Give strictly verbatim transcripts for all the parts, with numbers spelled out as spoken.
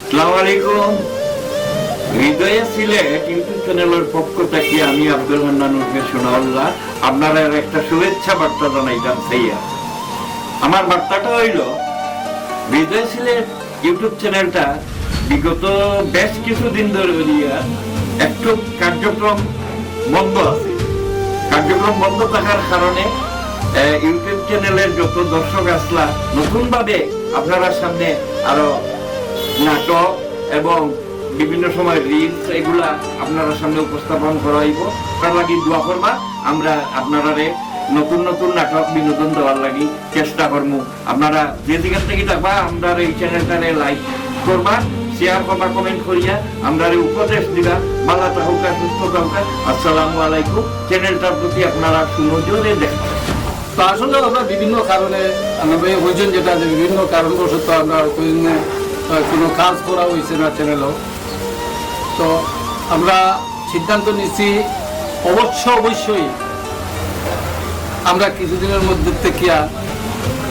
আসসালামু আলাইকুম। হৃদয়ে সিলেট YouTube চ্যানেলের পক্ষ থাকি আমি আব্দুল হান্নান উরফে সোনাউল্লাহ আপনারারে একটা শুভেচ্ছা বার্তা জানাইতাম চাইয়া। আমার বার্তাটা অইলো, হৃদয়ে সিলেট YouTube চ্যানেলটা বিগত বেশ কিছুদিন ধরি একটু কার্যক্রম বন্ধ আছে। কার্যক্রম বন্ধ থাকার কারণে, আহ, YouTube চ্যানেলের যত দর্শক আছলা, নতুনভাবে আপনারার সামনে আরো নাটক এবং বিভিন্ন সময় reels এগুলা আপনারার সামনে উপস্থাপন করা অইবো। আপনারার লাগি দোয়া করবা, আমরা আপনারারে নতুন নতুন নাটক বিনোদন দেওয়ার লাগি চেষ্টা করমু। আপনারা যে যেখান থাকি থাকবা, আমরার এই চ্যানেলটারে like করবা, share করবা, comment করিয়া আমরারে উপদেশ দিবা। ভালা থাকউক্কা, সুস্থ থাকউক্কা। আসসালামু আলাইকুম। চ্যানেলটার প্রতি আপনারা সুনজরে দেখবা। তো আসলে আমরা বিভিন্ন কারণে, আমরা ভাই হইছেন যেটা যে বিভিন্ন কারণবশত আমরা হয়তো এমনি, আহ, কোনো কাজ করা হইছে না চ্যানেলও। তো আমরা সিদ্ধান্ত নিছি অবশ্য অবশ্যই আমরা কিছুদিনের মধ্যে থাকিয়া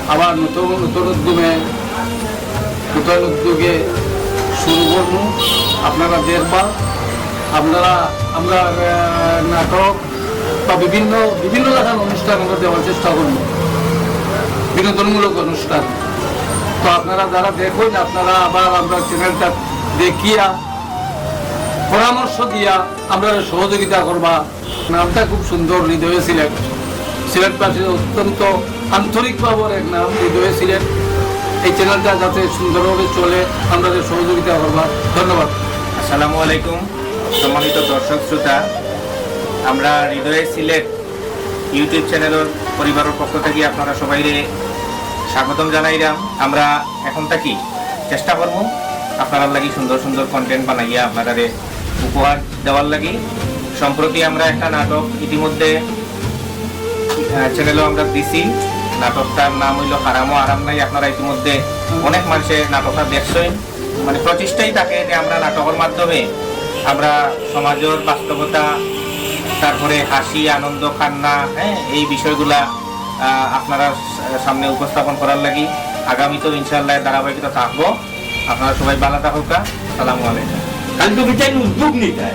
আবার নতুন, নতুন উদ্যমে, নতুন উদ্যোগে শুরু করবো। আপনারা দেখবা, আপনারা, আমরা, আহ, নাটক বা বিভিন্ন, বিভিন্ন ধরনের অনুষ্ঠান আমরা দেওয়ার চেষ্টা করবো, বিনোদনমূলক অনুষ্ঠান। তো আপনারা যারা দেখবেন, আপনারা আবার আমরা চ্যানেলটা দেখিয়া, পরামর্শ দিয়া আমরা সহযোগিতা করবা। নামটা খুব সুন্দর, হৃদয়ে সিলেট। সিলেটবাসীর অত্যন্ত আন্তরিক ভাবর এক নাম, হৃদয়ে সিলেট। এই চ্যানেলটা যাতে সুন্দরভাবে চলে, আমরা সহযোগিতা করবা। ধন্যবাদ। আসসালামু আলাইকুম, সম্মানিত দর্শক শ্রোতা, আমরা হৃদয়ে সিলেট YouTube চ্যানেলর পরিবারর পক্ষ থাকি আপনারা সবাইরে স্বাগতম জানাইলাম। আমরা এখন থাকি চেষ্টা করমু আপনারার লাগি সুন্দর সুন্দর content বানাইয়া আপনারারে উপহার দেওয়ার লাগি। সম্প্রতি আমরা একটা নাটক ইতিমধ্যে, আহ, চ্যানেলও আমরা দিছি। নাটকটার নাম অইলো হারামো আরাম নাই। আপনারা ইতিমধ্যে অনেক মানুষে নাটকটা দেখছেন। মানে, প্রচেষ্টাই থাকে যে আমরা নাটকর মাধ্যমে আমরা সমাজর বাস্তবতা, তারপরে হাসি, আনন্দ, কান্না, হ্যাঁ, এই বিষয়গুলা, আহ, আপনারার সামনে উপস্থাপন করার লাগি। আগামীতেও ইনশাআল্লাহ ধারাবাহিকতা থাকবো। আপনারা সবাই ভালা থাকউক্কা। আসসালামু আলাইকুম। খালি তো বিচার উদ্যোগ নিতায়।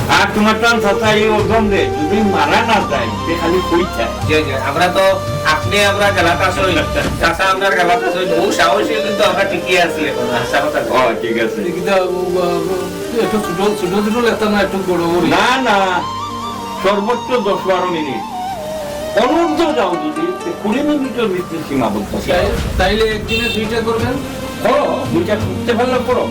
আর তোমার টান চাচা এই ওজন রে, যদি মারা না যায়, সে খালি কইতায়। জি, জি, আমরা তো আপনি আমরা গেলাত আছইন, চাচা আপনার গেলাত আছইন, বহু সাহসী কিন্তু আমরা টিকে আছি এখন, হাছা কথা। ও, ঠিক আছে। কিন্তু, আহ, একটু ছোট, ছোট ছোট লেখতাম না, একটু বড় করি। না, না, সর্বোচ্চ দশ বারো মিনিট। অনূর্ধ্ব যাও যদি, তো কুড়ি মিনিটের ভিতরে সীমাবদ্ধ। তাই-, তাইলে একদিনে দুইটা করবেন? করো, দুইটা করতে পারলে করো।